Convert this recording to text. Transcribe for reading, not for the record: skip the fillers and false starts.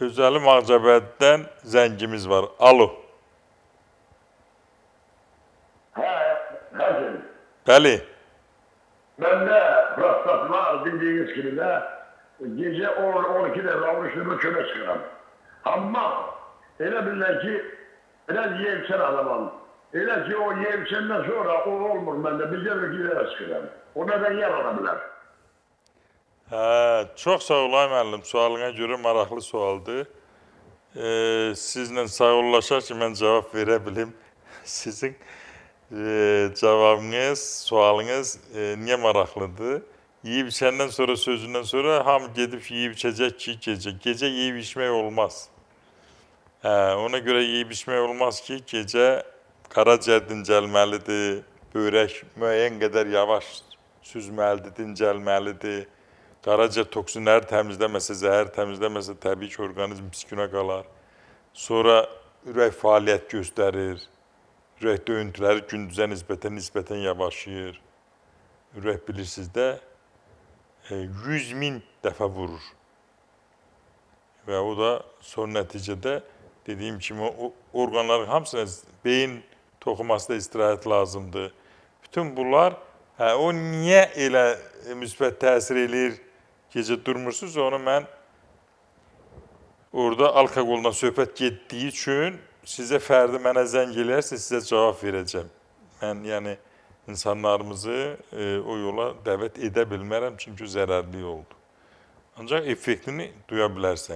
Gözəlim Ağcabəddən zəngimiz var. Alo. Hə, Həkim. Bəli. Məndə prostat var, dediyiniz kimi də gecə 10-12-də oruçluğumu çölə çıxıram. Amma elə bilirlər ki, biraz yeyib-içən adamam. Elə ki, o yeyib-içəndən sonra o olmur məndə, bir gəlir ki, yerə çıxıram. O nədən yarana bilər? Hə, çox sağ ol ay müəllim, sualına görə maraqlı sualdır. Sizlə sağollaşaq ki, mən cavab verə bilim. Sizin cavabınız, sualınız niyə maraqlıdır? Yeyib içəndən sonra, sözündən sonra hamı gedib yeyib içəcək ki, gecə. Gecə yeyib içmək olmaz. Hə, ona görə yeyib içmək olmaz ki, gecə qaraciyər dincəlməlidir, böyrək müəyyən qədər yavaş süzməlidir, dincəlməlidir. Qaraciyər toksinləri təmizləməsə, zəhər təmizləməsə təbii ki, orqanizm pis günə qalar. Sonra ürək fəaliyyət göstərir. Ürək döyüntüləri gündüzə nisbətən yavaşlayır. Ürək bilirsiniz də 100 min dəfə vurur. Və o da son nəticədə dediyim kimi o orqanların hamısına beyin toxumasında istirahət lazımdır. Bütün bunlar, hə, o niyə elə müsbət təsir eləyir, gecə durmursunuz, onu mən orada alkoqoldan söhbət getdiyi üçün sizə fərdi mənə zəng eləyərsə sizə cavab verəcəm. Mən yəni insanlarımızı o yola dəvət edə bilmərəm, çünki zərərli yoldur. Ancaq effektini duya bilərsən.